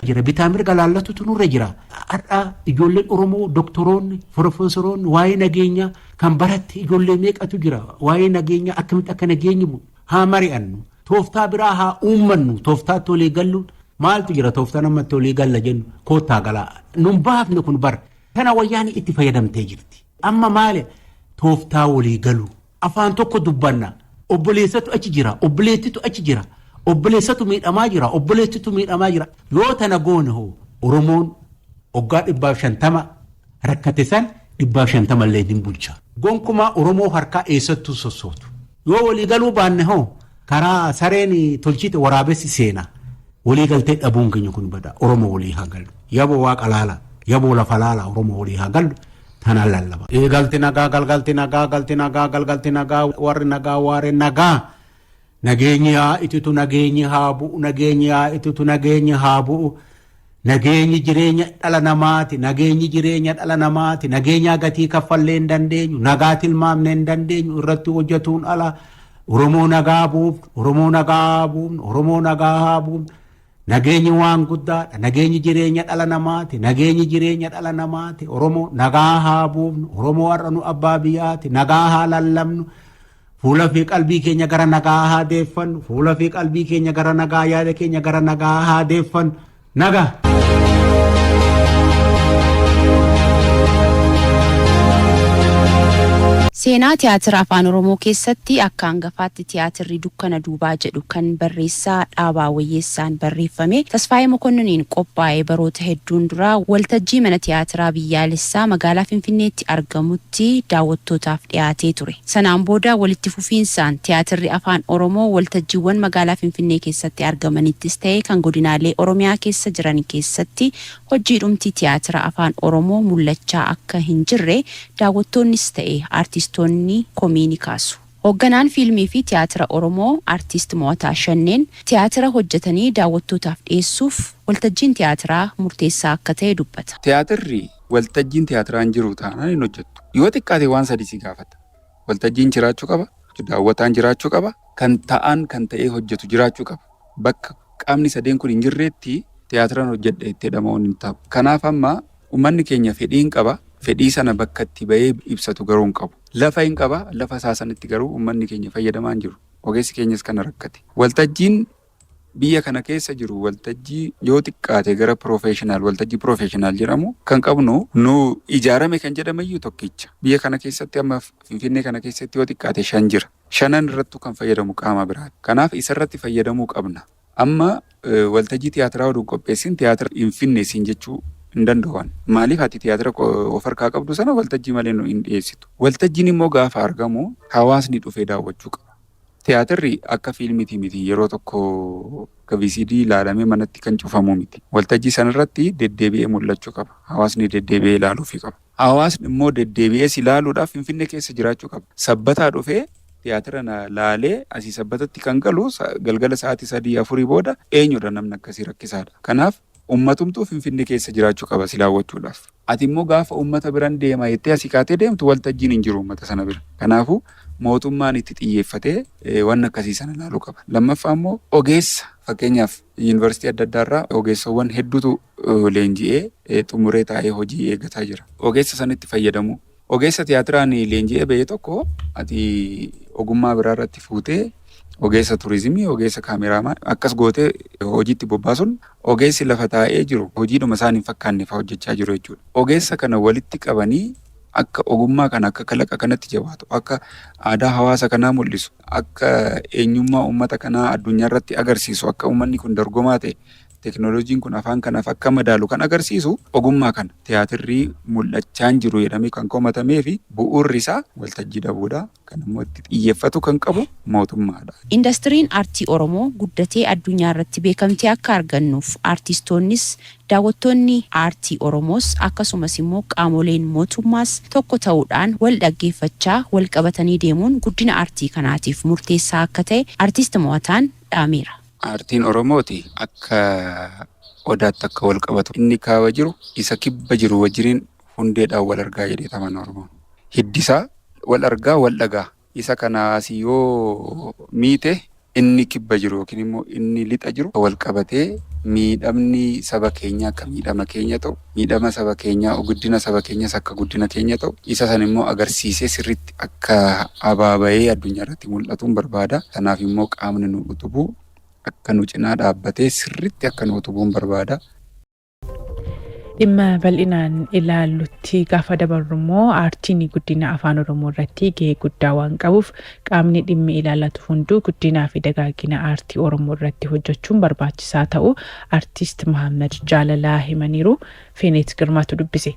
jira. Bitaa mirga laallatutu nurra jira. Har'a ijoolleen Oromoo doktoroonni, profeesoroonni waa'ee nageenyaa kan baratte ijoollee meeqatu jira. Waa'ee nageenyaa akkamitti akka nageenyi bu'u haa mari'annu. Tooftaa biraa haa uummannu. Tooftaatti walii galluun maaltu jira tooftaa namatti walii galla jennu koottaa galaa. Nun baafne kun bara. Kana wayyaanii itti fayyadamtee jirti. Amma maali tooftaa walii galu. Afaan tokko dubbanna. Obboleessatu achi jira. Obboleettitu achi jira. Obboleessatu miidhamaa jira. Obboleettitu miidhamaa jira. Yoo tana goone hoo Oromoon waggaa 150 rakkate san 150 illee hin bulcha. Gonkumaa Oromoo harkaa eessattuu sossootu. Yoo walii galuu baanne hoo karaa sareen tolchite waraabessi seena. Walii galtee dhabuun keenya kun bada. Oromoo walii haa galu. Yaboo waaqa laala. Yaboo lafa laala. Oromoo walii haa galu. Tanaan lallaba. Galti nagaa galgalti nagaa galti nagaa galgalti nagaa warri nagaa waaree nagaa. Nageenyi haa ititu nageenyi haa bu'u nageenyi haa ititu nageenyi haa bu'u. Nageenyi jireenya dhala namaati nageenyi jireenya dhala namaati nageenyaa gatii kaffallee hin dandeenyu nagaa tilmaamnee hin dandeenyu irratti hojjetuun ala Oromoo nagaa buufnu Oromoo nagaa haa buufnu Oromoo nagaa haa buufnu. Nageenyi waan guddaadha. Nageenyi jireenya dhala namaati. Nageenyi jireenya dhala namaati. Oromoo nagaa haa buufnu. Oromoo har'a nu abbaa biyyaati. Nagaa haa lallabnu. Fuula fi qalbii keenya gara nagaa haa deeffannu. Fuula fi qalbii keenya gara nagaa yaada keenya gara nagaa haa deeffannu. Nagaa. Seenaa tiyaatira Afaan Oromoo keessatti akka hangafaatti tiyaatirri Dukkana Duubaa jedhu kan barreessaa Dhaabaa Wayyeessaan barreeffame Tasfaayee Mokonniniin qophaa'e baroota hedduun dura waltajjii mana tiyaatiraa biyyaalessaa magaalaa Finfinneetti argamutti daawwattootaaf dhiyaatee ture. Sanaan booda walitti fufiinsaan tiyaatirri Afaan Oromoo waltajjiiwwan magaalaa Finfinnee keessatti argamanittis ta'e kan godinaalee Oromiyaa keessa jiran keessatti hojjiidhumti tiyaatira Afaan Oromoo mul'achaa akka hin jirre daawwattoonnis ta'e artistoonni komii ni kaasu. Hoogganaan fiilmii fi tiyaatira Oromoo Artiist Mo'ataa Shanneen tiyaatira hojjetanii daawwattootaaf dhiyeessuuf waltajjiin tiyaatiraa murteessaa akka ta'e dubbata. Tiyaatirri waltajjiin tiyaatiraa hin jiru taanaan hin hojjettu. Yoo xiqqaate waan sadii si gaafata. Waltajjiin jiraachuu qaba, daawwataan jiraachuu qaba, kan ta'aan kan ta'ee hojjetu jiraachuu qaba. Bakka qaamni sadeen kun hin jirreetti tiyaatiraan hojjedha jettee dhama'uun hin ta'u. Kanaaf amma uummanni keenya fedhii hin qaba. Fedhii sana bakka itti bahee ibsatu garuu hin qabu. Lafa hin qaba, lafa isaa sanitti garuu uummanni keenya fayyadamaa hin jiru. Ogeessi keenyas kana rakkate. Waltajjiin biyya kana keessa jiru waltajjii yoo xiqqaate gara professional waltajjii professional jedhamu kan qabnu nu ijaarame kan jedhameyyuu tokkicha. Biyya kana keessatti amma Finfinnee kana keessatti yoo xiqqaate shan jira. Shanan irrattuu kan fayyadamu qaama biraati. Kanaaf isarratti fayyadamuu qabna. Amma waltajjii tiyaatiraa oduu hin qopheessin tiyaatira hin finne siin jechuu hin danda'u. Maaliif ati tiyaatira of harkaa qabdu sana waltajjii malee hin dhiyeessitu. Waltajjiin immoo gaafa argamu hawaasni dhufee daawwachuu qaba. Tiyaatirri akka fiilmiitii miti yeroo tokko akka VCD ilaalamee manatti kan cufamu miti. Waltajjii sanarratti deddeebi'ee mul'achuu qaba. Hawaasni deddeebi'ee ilaaluufii qaba. Hawaasni immoo deddeebi'ees ilaaluudhaaf Finfinnee keessa jiraachuu qaba. Sabbataa dhufee tiyaatira na laalee asii sabbatatti kan galu galgala sa'aatii sadii afurii booda eenyudha namni akkasii rakkisaadha. Kanaaf uummatumtuu Finfinnee keessa jiraachuu qaba si daawwachuudhaaf. Ati immoo gaafa uummata biran deema jettee asii kaatee deemtu waltajjiin hin jiru uummata sana bira. Kanaafuu mootummaan itti xiyyeeffatee waan akkasii sana ilaaluu qaba. Lammaffaa immoo ogeessa fakkeenyaaf yuunivarsiitii adda addaarraa ogeessawwan hedduutu leenji'ee xumuree taa'ee hojii eeggataa jira. Ogeessa sanitti fayyadamuu. Ogeessa tiyaatiraan leenji'ee ba'e tokko ati ogummaa biraa irratti fuutee ogeessa turizimii, ogeessa kaameraamaa akkas gootee hojiitti bobbaasuun ogeessi lafa taa'ee jiru hojiidhuma isaan hin fakkaanne fa'aa hojjechaa jiru jechuudha. Ogeessa kana walitti qabanii akka ogummaa kana akka kalaqa kanatti jabaatu, akka aadaa hawaasa kanaa mul'isu, akka eenyummaa uummata kanaa addunyaa irratti agarsiisu, akka uummanni kun dorgomaa ta'e teknooloojiin kun afaan kanaaf akka madaalu kan agarsiisu ogummaa kana tiyaatirri mul'achaa hin jiru jedhamee kan komatamee fi bu'uurri isaa waltajjii dhabuudha. Kan immoo itti xiyyeeffatu kan qabu mootummaadha. Indastiriin aartii Oromoo guddatee addunyaa irratti beekamtii akka argannuuf aartistoonnis daawwattoonni aartii Oromoos akkasumas immoo qaamoleen mootummaas tokko ta'uudhaan wal dhaggeeffachaa wal qabatanii deemuun guddina aartii kanaatiif murteessaa akka ta'e aartist Mo'ataan dhaameera. Aartiin Oromooti akka odaatti akka wal qabatu. Inni kaaba jiru isa kibba jiru wajjiniin hundeedhaan wal argaa jedhee amana Oromoon. Hiddisaa wal argaa wal dhagaa. Isa kanaas yoo miite inni kibba jiru yookiin immoo inni lixa jiru wal qabatee Miidhamni saba keenyaa akka miidhama keenya ta'u, miidhama saba keenyaa guddina saba keenyas akka guddina keenya ta'u, isa san immoo agarsiisee sirriitti akka abaabayee addunyaa irratti mul'atuun barbaada. Kanaaf immoo qaamni nu utubu akka nu cinaa dhaabbatee sirriitti akka nu utubuun barbaada. Dhimma bal'inaan ilaallutti gaafa dabarru immoo aartiin guddina Afaan Oromoo irratti gahee guddaa waan qabuuf qaamni dhimmi ilaallatu hunduu guddinaa fi dagaagina aartii Oromoo irratti hojjechuun barbaachisaa ta'uu Artiist Mahammad Jaalalaa himaniiru. Feeneet Girmaatu dubbise.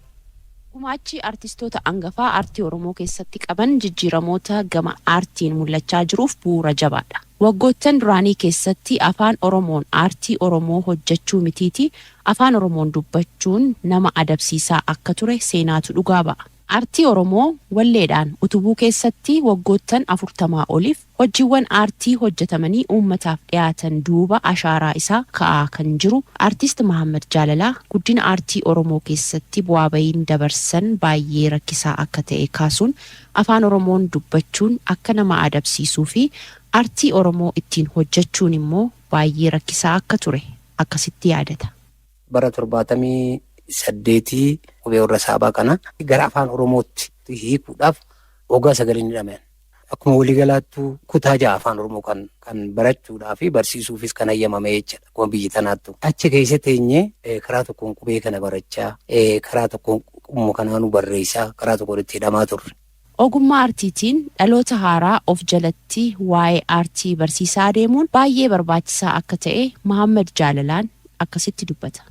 Gumaachi artistoota hangafaa aartii Oromoo keessatti qaban jijjiiramoota gama aartiin mul'achaa jiruuf bu'uura jabaadha. Waggoottan duraanii keessatti Afaan Oromoon aartii Oromoo hojjechuu mitiiti Afaan Oromoon dubbachuun nama adabsiisaa akka ture seenaatu dhugaa ba'a. Aartii Oromoo walleedhaan utubuu keessatti waggoottan 40 oliif hojiiwwan aartii hojjetamanii uummataaf dhiyaatan duuba ashaaraa isaa ka'aa kan jiru Artiist Mahaammad Jaalalaa guddina aartii Oromoo keessatti bu'aa ba'iin dabarsan baay'ee rakkisaa akka ta'e kaasuun Afaan Oromoon dubbachuun akka nama adabsiisuu fi aartii Oromoo ittiin hojjechuun immoo baay'ee rakkisaa akka ture akkasitti yaadata. Bara 78 qubee warra Saabaa kana gara Afaan Oromootti hiikuudhaaf waggaa 9 ni dhama'an. Akkuma waliigalaattuu kutaa 6 Afaan Oromoo kan kan barachuudhaa fi barsiisuufis kan hayyamame jechaadha. Akkuma biyyi tanaattu. Achi keessa teenyee karaa tokkoon qubee kana barachaa, karaa tokkoon qubuma kanaanuu barreessaa, karaa tokkoon itti hidhamaa turre. Ogummaa aartiitiin dhaloota haaraa of jalatti waa'ee aartii barsiisaa adeemuun baay'ee barbaachisaa akka ta'e Mahaammad Jaalalaan akkasitti dubbata.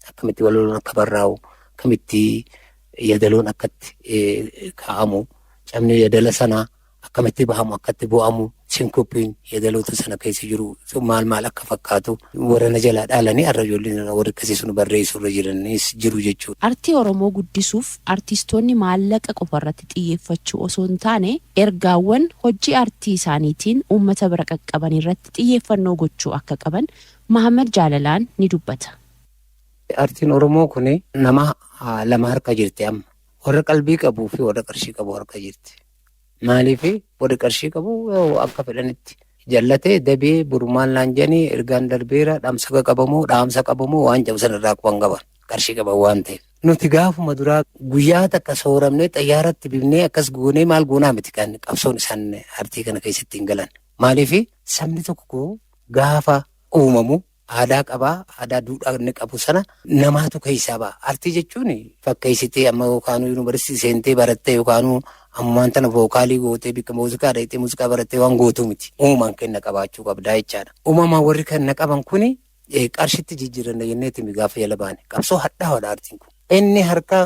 Akkamitti walaloon akka barraa'u, akkamitti yadaloon akkatti kaa'amu, cabni yadala sanaa akkamitti bahamu, akkatti bu'amu, sinkoppiin yadaloota sana keessa jiru maal maal akka fakkaatu warra na jalaa dhaalanii har'a ijoolleen warri akkasii sun barreessuu irra jiranis jiru jechuudha. Artii Oromoo guddisuuf artistoonni maallaqa qofarratti xiyyeeffachuu osoo hin taane ergaawwan hojii aartii isaaniitiin uummata bira qaqqaban irratti xiyyeeffannoo gochuu akka qaban Mahaammad Jaalalaan ni dubbata. Artiin Oromoo kun nama lama harka jirti amma. Warra qalbii qabuu fi warra qarshii qabu harka jirti. Maaliif warri qarshii qabu akka fedhanitti jallatee dabee boru maal naan jedhanii ergaan darbeera dhaamsa qabamoo dhaamsa qabamoo waan jedhu sanarraa quban qaban qarshii qaban waan ta'eef. Nuti gaafuma duraa guyyaa takka sooramnee xayyaaratti bifnee akkas goonee maal goonaa miti kan qabsoon isaan artii kana keessatti hin galan. Maaliif sabni tokko gaafa uumamu aadaa qabaa, aadaa duudhaa inni qabu sana namaatu keessaa ba'a. Artii jechuun fakkeessitee amma yookaan yuunivarsiitii seentee barattee yookaan ammaan tana vookaalii gootee bikka muuziqaa dhaqxee muuziqaa barattee waan gootuu miti. Uumamaan kenna qabaachuu qabdaa jechaadha. Uumamaan warri kenna qaban kuni qarshitti jijjiiranna jenneeti gaafa jala baane. Qabsoo hadhaawaadha artiin kun. Inni harka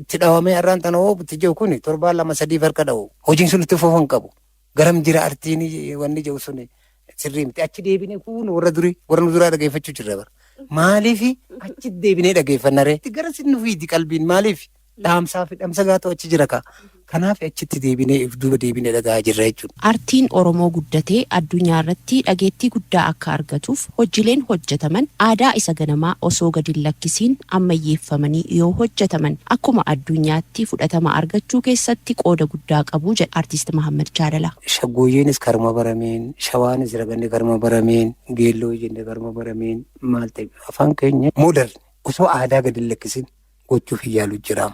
itti dhawamee har'aan tana hoo itti jiru kuni torbaan lama sadiif harka dha'u. Hojiin sun itti fufa hin qabu. Garam jira artiin wanni jedhu suni sirrii miti. Achi deebinee kun warra durii warra nu duraa dhageeffachuu jirra bara. Maaliif achi deebinee dhageeffanna ree? Gara sin nu fiidi qalbiin maaliif? Dhaamsaa fi dhaamsa gaatoo achi jira kaa. Kanaaf achitti deebinee if duuba deebinee dhagahaa jirra jechuudha. Artiin Oromoo guddatee addunyaa irratti dhageettii guddaa akka argatuuf hojiileen hojjetaman aadaa isa ganamaa osoo gadi hin lakkisiin ammayyeeffamanii yoo hojjetaman akkuma addunyaatti fudhatama argachuu keessatti qooda guddaa qabu jedha Artiist Mahaammad Jaalalaa. Shaggooyyeenis karuma barameen, shawaanis raganni karuma barameen, geelloo jenne karuma barameen maal ta'e afaan keenya modern osoo aadaa gadi hin lakkisin gochuuf hin yaalu jira.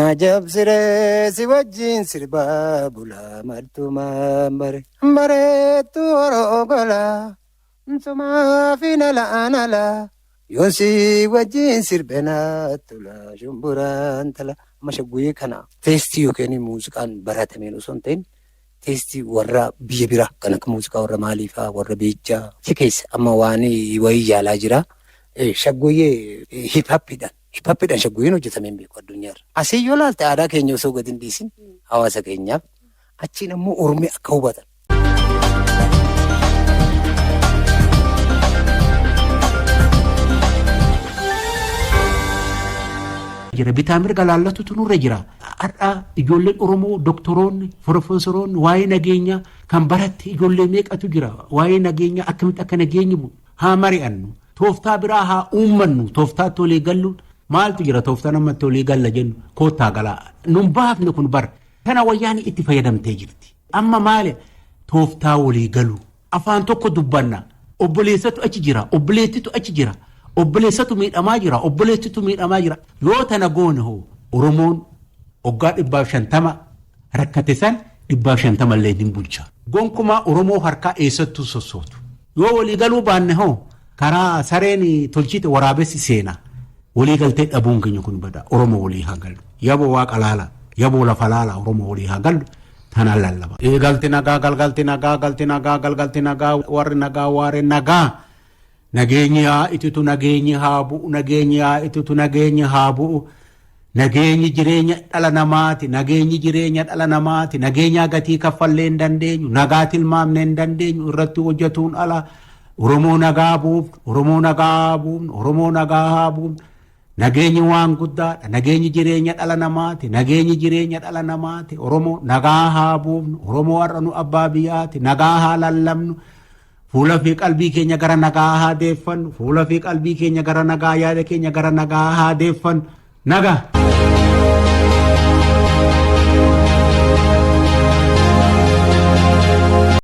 Ajab siree si wajjin sirbaa bulaa martumaan bare bareettu horoo golaa nsumaa fi nala nala yoon si wajjin sirbe nattula shumburaan tala. Amma shaggooyyee kana teestii yookiin muuziqaan baratameen osoo hin ta'in teestii warra biyya biraa kan akka muuziqaa warra maaliifaa warra beejjaa si keessa amma waan wayii yaalaa jira. Shaggooyyee hip hoppiidhaan. Hip hoppiidhaan shaggooyyeen hojjetamee hin beeku addunyaarra. Asii yoo ilaalte aadaa keenya osoo gadi hin dhiisin hawaasa keenyaaf achiin ammoo ormi akka hubatan. Jira bitaa mirga laallatutu nurra jira. Har'a ijoolleen Oromoo doktoroonni, profeesoroonni waa'ee nageenyaa kan baratte ijoollee meeqatu jira. Waa'ee nageenyaa akkamitti akka nageenyi bu'u haa mari'annu. Tooftaa biraa haa uummannu. Tooftaa tolee galluun maaltu jira tooftaa nama tolee galla jennu koottaa galaa. Nun baafne kun bara. Kana wayyaan itti fayyadamtee jirti. Amma maali tooftaa walii galu. Afaan tokko dubbanna. Obboleessatu achi jira. Obboleettitu achi jira. Obboleessatu miidhamaa jira. Obboleettitu miidhamaa jira. Yoo tana goone hoo Oromoon waggaa 150 rakkate san 150 illee hin bulcha. Gonkumaa Oromoo harkaa eessattuu sossootu. Yoo walii galuu baanne hoo karaa sareen tolchite waraabessi seena. Walii galtee dhabuun keenya kun bada. Oromoo walii haa gallu. Yaboo waaqa laala. Yaboo lafa laala. Oromoo walii haa gallu. Tanaan lallaba. Galti nagaa galgalti nagaa galti nagaa galgalti nagaa warri nagaa waaree nagaa. Nageenyi haa ititu, nageenyi haa bu'u, nageenyi haa ititu, nageenyi haa bu'u. Nageenyi jireenya dhala namaati, nageenyi jireenya dhala namaati, nageenyaa gatii kaffallee hin dandeenyu, nagaa tilmaamnee hin dandeenyu, irratti hojjetuun ala. Oromoo nagaa buufnu, Oromoo nagaa haa buufnu, Oromoo nagaa haa buufnu. Nageenyi waan guddaadha, nageenyi jireenya dhala namaati, nageenyi jireenya dhala namaati. Oromoo nagaa haa buufnu, Oromoo har'a nu abbaa biyyaati, nagaa haa lallabnu. Fuula fi qalbii keenya gara nagaa haa deeffannu. Fuula fi qalbii keenya gara nagaa, yaada keenya gara nagaa haa deeffannu. Nagaa.